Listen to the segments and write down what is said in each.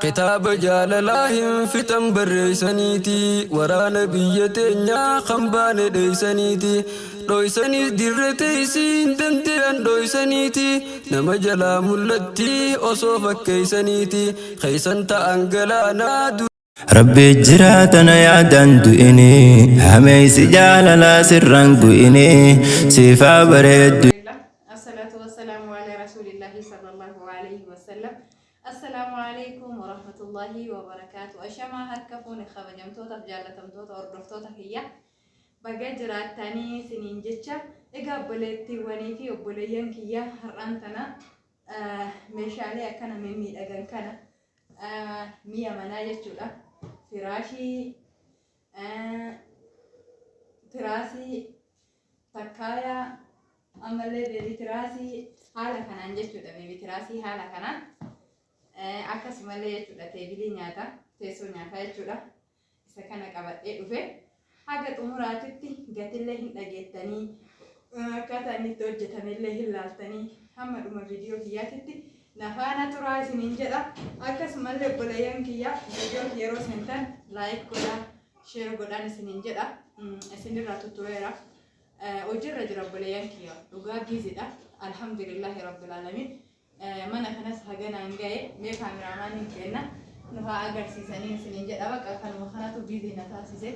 Kitaaba jaalalaa hin fixan barreeysaniiti. Waraana biyya teenyaa kan baane dheeysaniiti. Dhoysaniis dirre teeysiin dandeyan dhoysaniiti. Nama jalaa mul'atti osoo fakkeeysaniiti. Keeysan ta'an galaanaa. Rabbi jira tana yaadaan du'ini hameessi jaalalaa sirraan gu'ini siifaa bareeddu. Assalatu wassalamu ala rasulillahi sallallahu alayhi wasallam. Assalaamu alaikum warahmatullahi wabarakaatu. Ashamaa harka fuune kabajamtootaaf jaallatamtoota hordoftoota kiyya. Baga jiraattanii isiniin jecha. Egaa obboleettiiwwanii fi obboleeyyan kiyya har'aan tana meeshaalee akkana mimmiidhagan kana mi'a manaa jechuudha. Firaashii, tiraasii, takkaayaa, ammallee beebii tiraasii haala kanaan jechuudha. Beebii tiraasii haala kanaan akkasumallee jechuudha teebilii nyaataa, teessoo nyaataa jechuudha. Isa kana qabadhee dhufe haga xumuraatitti gatillee hin dhageettanii akkaataa inni itti hojjetamellee hin laaltanii hamma dhuma viidiyoo kiyyaatitti na faana turaa isiniin jedha. Akkasumallee obboleeyyan kiyya viidiyoo kiyya yeroo seentan like godhaa, share godhaan isiniin jedha. Isinirraa tuttureera. Hojiirra jira obboleeyyan kiyya dhugaa biizidha. Alhamdulillahi rabbil alamin. Mana kanas haganaan gahe mee kaameraamaaniin keenna nu haa agarsiisanii isiniin jedha. Baqa kanuma kanatu biizii na taasise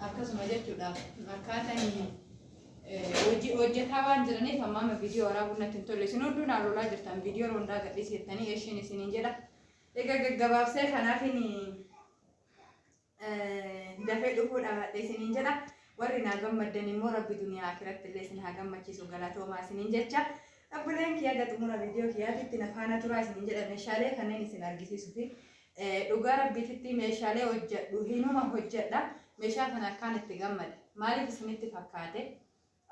akkasuma jechuudha. Akkaataan hojii hojjetaa waan jiraniif amma amma viidiyoo waraabuun natti hin tolle. Isin hunduu naa lolaa jirtan viidiyoo hundaa gadhiisi jettanii eshiin isiniin jedha. Egaa gaggabaabsee kanaafin dafee dhufuu dhabaadhe isiniin jedha. Warri naa gammaddan immoo Rabbi duniyaa akiratti illee isin haa gammachiisu galatoomaa isiniin jecha. Obboleen kiyya haga xumura viidiyoo kiyyaatitti na faana turaa isiniin jedha. Meeshaalee kanneen isin argisiisuu fi dhugaa Rabbiititti meeshaalee hojjedhu hinuma hojjedha. Meeshaa kana akkaan itti gammade. Maaliif isinitti fakkaate?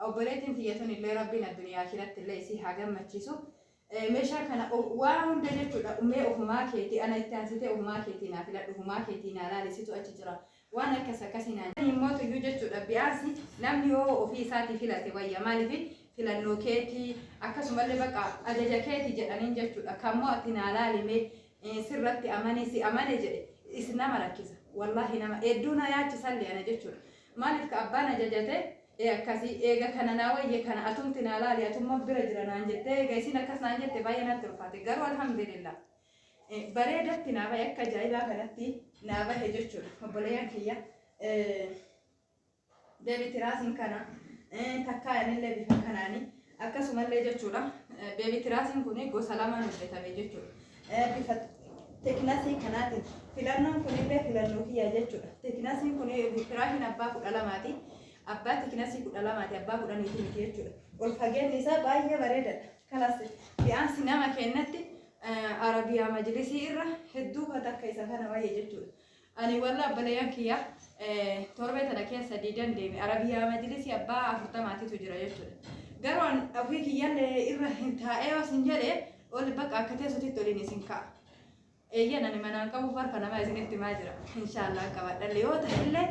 Obboleettiin tiyya tun illee Rabbiin addunyaa akiratti illee isii haa gammachiisu. Meeshaa kana waa hunda jechuudha mee ofumaa keetii ana itti aansitee ofumaa keetii naa filadhu ofumaa keetii naa laali situ achi jira waan akkas akkasii naan immoo tuyyuu jechuudha bi'aansi namni yoo ofii isaatii filate wayya maaliif filannoo keetii akkasumallee bakka ajaja keetii jedhaniin jechuudha kammoo ati naa laali mee sirratti amane si amane jedhe is nama rakkisa wallaahi nama hedduu na yaachisallee ana jechuudha maaliif ka abbaan ajajate Ee akkasi eega kana naa wayye kana atumti naa laali atumma bira jira naan jette eega isiin akkas naan jette baay'ee natti ulfaate garuu alhamdulillah bareedatti naa bahe akka ajaa'ibaa kanatti naa bahe jechuudha obboleeyyan kiyya beebi tiraasiin kana takkaa anillee bifa kanaani akkasumallee jechuudha beebi tiraasiin kun gosa lamaan hojjetame jechuudha bifa teknasii kanaatiin filannoon kunillee filannoo kiyya jechuudha teknasiin kun firaashiin abbaa 12ti. Abbaa tikinasii 12ti abbaa 10ti miti jechuudha. Ol fageenyi isaa baay'ee bareedaadha. Kalas bi'aansi nama kennatti Arabiyaa majlisii irra hedduu kan takka isa kana wayya jechuudha. Ani walla obboleeyyan kiyya torbee tana keessa diidan deeme Arabiyaa majlisii abbaa 40titu jira jechuudha. Garuu an ofii kiyyallee irra hin taa'ee yoo isin jedhe ol bakka akka teessotitti oliin isin ka'a. Eeyyan ani manaan qabuuf harka namaa isinitti himaa jira. Inshaallah qabadhalle yoo ta'ellee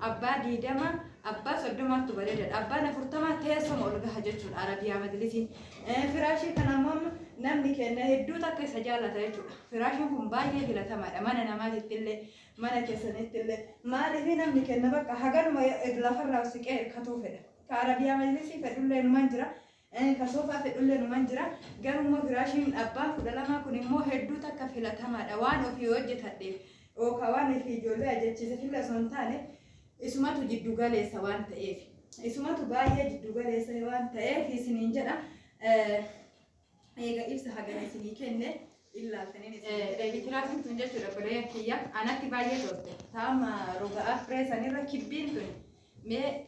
abbaa 20 abbaa 30ttu bareedaadha. Abbaan 40 teessuma ol gaha jechuudha Arabiyaa majlisiin. Firaashii kana ammoo namni kenna hedduu takka isa jaallata jechuudha. Firaashiin kun baay'ee filatamaadha mana namaatitti illee mana keessanitti illee. Maaliif namni kenna bakka haganuma lafarraa siqee hirkatuu fedha. Ka Arabiyaa majlisii fedhullee numan jira. Ka soofaa fedhullee numan jira. Garuu immoo firaashiin abbaa 12 kun immoo hedduu takka filatamaadha. Waan ofii hojjetadheef yookaan waan ofii ijoollee ajachiisefillee osoo hin taane isumatu jiddu galeessa waan ta'eef. Isumatu baay'ee jiddu galeessa waan ta'eef isiniin jedha. Eega ibsa hagana isinii kenne ilaaltaniin isin jedha. Beebi tiraasiin tun jechuudha obboleeyyan kiyya anatti baay'ee tolte. Taama roga afree sanirra kibbiin tun mee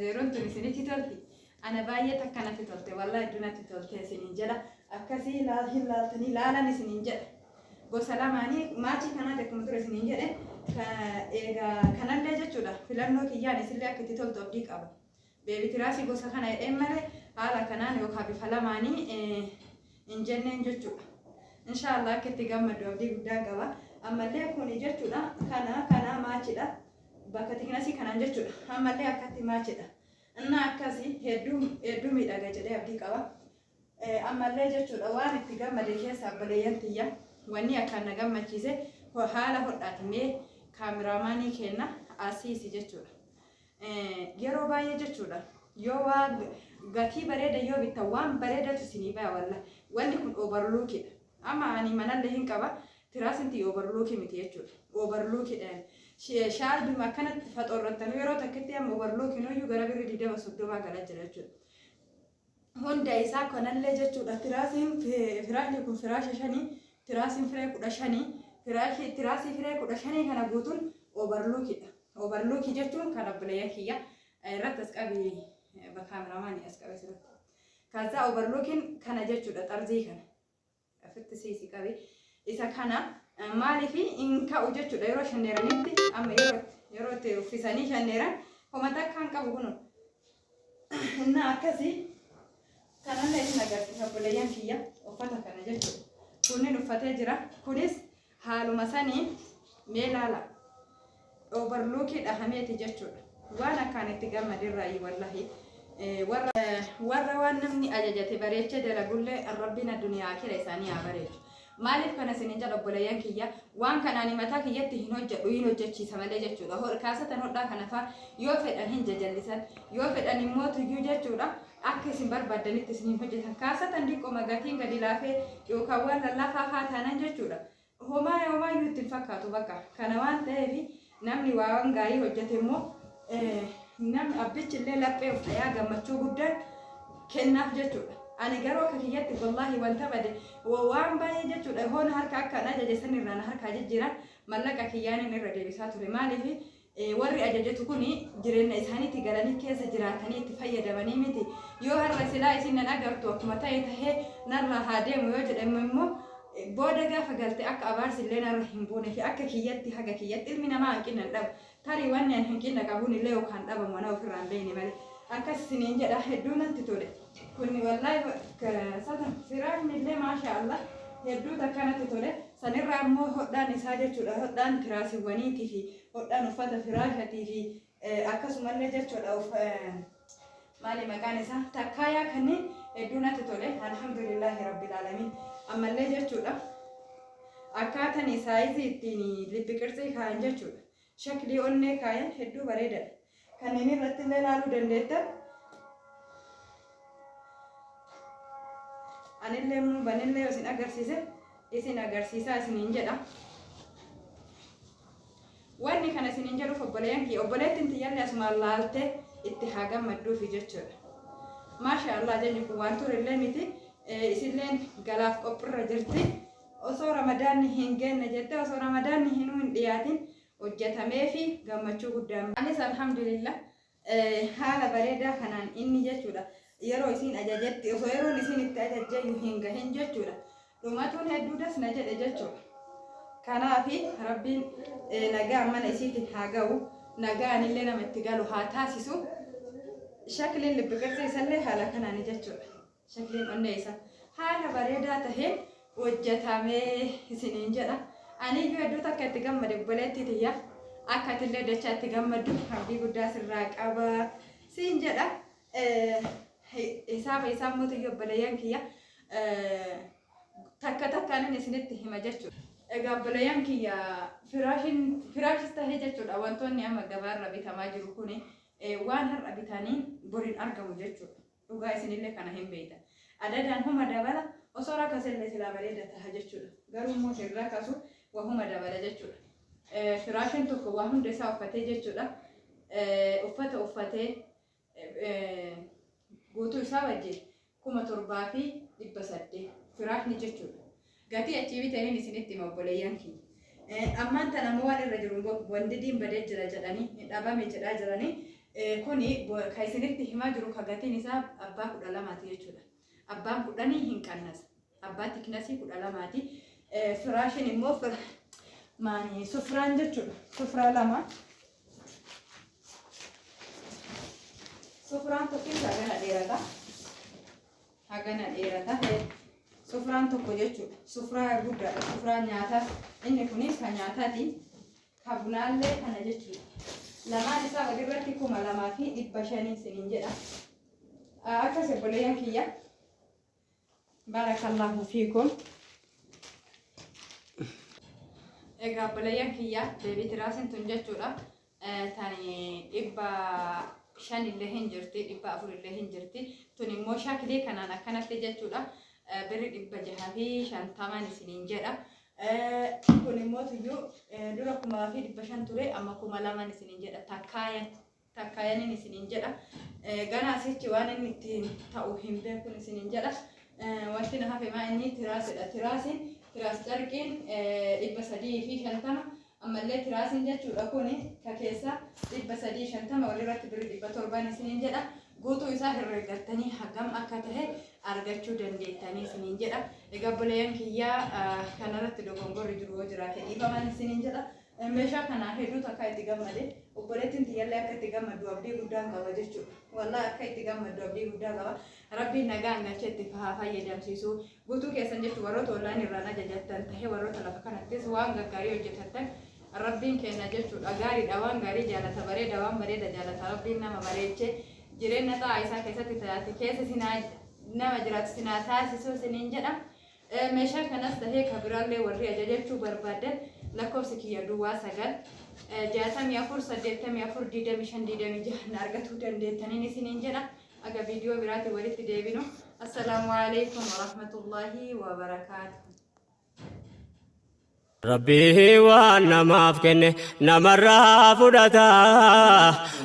Zeeroon tun isinitti tolti? Ana baay'ee takka natti tolte. Wallahi hedduu natti tolte isiniin jedha. Akkasii hin laaltanii laalan isiniin jedha. Gosa lamaanii maachii kanaati akkuma ture isiniin jedhe. Egaa kanallee jechuudha filannoo kiyyaan isillee akka itti toltu abdii qaba. Beebi tiraasii gosa kana jedheen malee haala kanaan yookaan bifa lamaanii hin jenneen jechuudha. Inshaallah akka itti gammaddu abdii guddaan qaba. Ammallee kuni jechuudha kana kana maachidha. Bakka tiknasii kanaan jechuudha. Ammallee akkatti maachidha. Innaa akkasi hedduu hedduu miidhaga jedhee abdii qaba. Ammallee jechuudha waan itti gammade keessa obboleeyyan tiyya. Wanni akkaan na gammachiise haala hodhaati mee kaameraamaanii keenna asiisi jechuudha. Yeroo baay'ee jechuudha yoo waa gatii bareeda yoo bittan waan bareedatu isinii baya walla. Wanni kun overlookidha. Amma ani manallee hin qaba tiraasinti overlookii miti jechuudha. Overlookidha. Shaarbima akkanatti faxoorrattanuu yeroo takkitti amma overlookiin iyyuu gara birrii 20 30 gala jira jechuudha. Hunda isaa kanallee jechuudha tiraasiin firaashni kun firaasha shanii tiraasiin firee 15 firaashii tiraasii firee 15 kana guutuun overlookidha. Overlookii jechuun kan obboleeyyan kiyya irratti as qabi kaameramaanii as qabe sirriitti. Kaza overlookiin kana jechuudha xarzii kana. Ofitti siisi qabi. Isa kana maaliif hin ka'u jechuudha yeroo shanneeranitti amma yeroo itti uffisanii shanneeran homa takka hin qabu kun. Innaa akkasii kanallee isin agarsiisa obboleeyyan kiyya uffata kana jechuudha. Kunniin uffatee jira. Kunis haaluma saniin mee laala. Overlookii dhahameeti jechuudha. Waan akkaan itti gammadirraayi wallahi. Warra waan namni ajajate bareechee dalagullee Rabbiin addunyaa akira isaanii haa bareechu. Maaliif kana isiniin jedha obboleeyyan kiyya waan kana ani mataa kiyyatti hin hojjedhu hin hojjechiisa malee jechuudha. Kaasatan hodhaa kana faa yoo fedhan hin jajallisan yoo fedhan immoo tuyyuu jechuudha akka isin barbaaddanitti isiniin hojjetan. Kaasatan diqqoma gatiin gadi laafee yookaan waan lallaafaa faa taanan jechuudha. Homaa homaayyuu itti hin fakkaatu bakka. Kana waan ta'eef namni waan gaarii hojjete immoo namni abbichi illee laphee of dhayaa gammachuu guddaan kennaaf jechuudha. Ani garuu akka kiyyatti wallaahi wanta bade waan baay'ee jechuudha hoona harka akka an ajaje sanirraa na harkaa jijjiiran mallaqa kiyyaanin irra deebisaa ture. Maaliif warri ajajatu kun jireenya isaaniitti galanii keessa jiraatanii itti fayyadamanii miti. Yoo har'a silaa isin nan agartu akkuma ta'e tahee narraa haa deemu yoo jedhamu immoo booda gaafa galte akka abaarsi illee narra hin buune fi akka kiyyatti haga kiyyatti ilmi namaa hanqina hin dhabu. Tarii wanni ani hanqina qabuun illee yookaan dhabamu ana ofirraa hin beekne malee. Akkas isiniin jedha hedduu natti tole. Kunni wallaahi satan firaashni illee maasha Allah hedduu takka natti tole. Sanirraa immoo hodhaan isaa jechuudha hodhaan tiraasiwwaniitii fi hodhaan uffata firaashatii fi akkasumallee jechuudha maali maqaan isaa takkaayaa kanneen hedduu natti tole alhamdulillahi rabbil aalamiin ammallee jechuudha akkaatan saayizii ittiin libbi qirtsii kaayan jechuudha shaklii onnee kaayan hedduu bareedadha kanneen irratti illee ilaaluu dandeettan anillee immoo banillee isin agarsiise isin agarsiisaa isiniin jedha. Wanni kana isiniin jedhuuf obboleeyyan kiyya obboleettiin tiyyallee asumaan laaltee itti haa gammadduufi jechuudha. Maasha Allah ajajni kun waan turellee miti isilleen galaaf qophirra jirti. Osoo ramadaanni hin geenne jettee osoo ramadaanni hinuu hin dhiyaatin hojjetameefi gammachuu guddaan. Anis alhamdulillah haala bareedaa kanaan inni jechuudha yeroo isiin ajajetti osoo yeroon isiin itti ajajjeyyuu hin gahin jechuudha. Dhumatuun hedduu das na jedhe jechuudha. Kanaafi Rabbiin nagaan mana isiitiin haa ga'u nagaan illee nama itti galu haa taasisu. Shakliin libbi qirtsii isallee haala kanaani jechuudha. Shakliin onnee isaa haala bareedaa taheen hojjetamee isiniin jedha. Aniyyuu hedduu takka itti gammade obboleettii tiyya. Akka atillee dachaa itti gammaddu abdii guddaa sirraa qaba siin jedha. Hisaaba isaa mootiyyuu obboleeyyan kiyya takka takkaanin isinitti hima jechuudha. Egaa obboleeyyan kiyya firaashin firaashis tahee jechuudha wantoonni amma gabaarra bitamaa jiru kuni waan har'a bitanii boriin argamu jechuudha. Dhugaa isinillee kana hin beektan. Adadaan huma dabala osoo rakasellee silaa bareeda taha jechuudha. Garuu immoo hin rakasu wahuma dabala jechuudha. Firaashin tokko waa hunda isaa uffatee jechuudha. Uffata uffatee guutuu isaa wajjin 7800 firaashni jechuudha. Gatii achii bitaniin isinitti hima obboleeyyan kiyya. Ammaan tana ammoo waan irra jiru wandidiin badee jira jedhanii dhabame jedhaa jiranii kuni ka isinitti himaa jiru ka gatiin isaa abbaa 12ti jechuudha. Abbaan kudhanii hin qannasa. Abbaa tiknasii 12ti. Firaashin immoo maani sufraan jechuudha. Sufraa lama. Sufraan tokkicha hagana dheerata. Hagana dheerata. Sufraan tokko jechuudha. Sufraa guddaadha. Sufraan nyaataa. Inni kunis kan nyaataati. Ka bunaallee kana jechuudha. Lamaan isaa walirratti 2500 isiniin jedha. Akkas obboleeyyan kiyya. Barakallahu fiikum. Egaa obboleeyyan kiyya, baby tiraasiin tun jechuudha. Tani 500 illee hin jirti, 400 illee hin jirti. Tun immoo shaakilii kanaan akkanatti jechuudha. Birri 650n isiniin jedha. Kun immoo tuyyuu dura 1500 ture, amma 2000n isiniin jedha. Takkaayan takkaayaniin isiniin jedha. Gana asichi waan inni ittiin ta'u hin beekun isiniin jedha. Wanti na hafe maa inni tiraasidha. Tiraasiin tiraas carqiin 350, ammallee tiraasiin jechuudha kuni ka keessa 350, walirratti birri 700n isiniin jedha. Guutuu isaa herreeggattanii hagam akka tahe argachuu dandeettanii isiniin jedha. Egaa obboleeyyan kiyyaa, kanarratti dogongorri jiru yoo jiraate dhiifaman isiniin jedha. Meeshaa kanaa hedduu takka itti gammade. Obboleettiin tiyyallee akka itti gammaddu abdii guddaan qaba jechuudha. Wallaahi, akka itti gammaddu abdii guddaa qaba. Rabbiin nagaan galchee itti haa fayyadamsiisu. Guutuu keessan jechuun warroota online irraan ajajattan tahee, warroota lafa kanattis waan gaggaarii hojjetattan, Rabbiin kenna jechuudha. Gaariidha, waan gaarii jaalata, bareeda, waan bareeda jaalata. Rabbiin nama bareechee jireenya xaa'aa isaa keessatti taate keessa sinaa nama jiraatu sinaa taasisuu isiniin jedha. Meeshaa kanas tahee ka biraallee warri ajajachuu barbaadan, lakkoofsi kiyya 09 64 84 25 26 na argatuu dandeettaniin isiniin jedha. Aga viidiyoo biraatiin walitti deebinu. Assalaamu alaikum warahmatullaahi wabarakaatu. Rabbii waan namaaf kenne namarraa fudhata,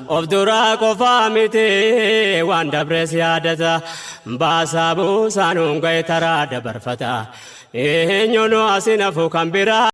of duraa qofaa miti, waan dabres yaadata. Baasaa buusaan hunga'e taraa dabarfata, eenyuun asin hafu kan biraa.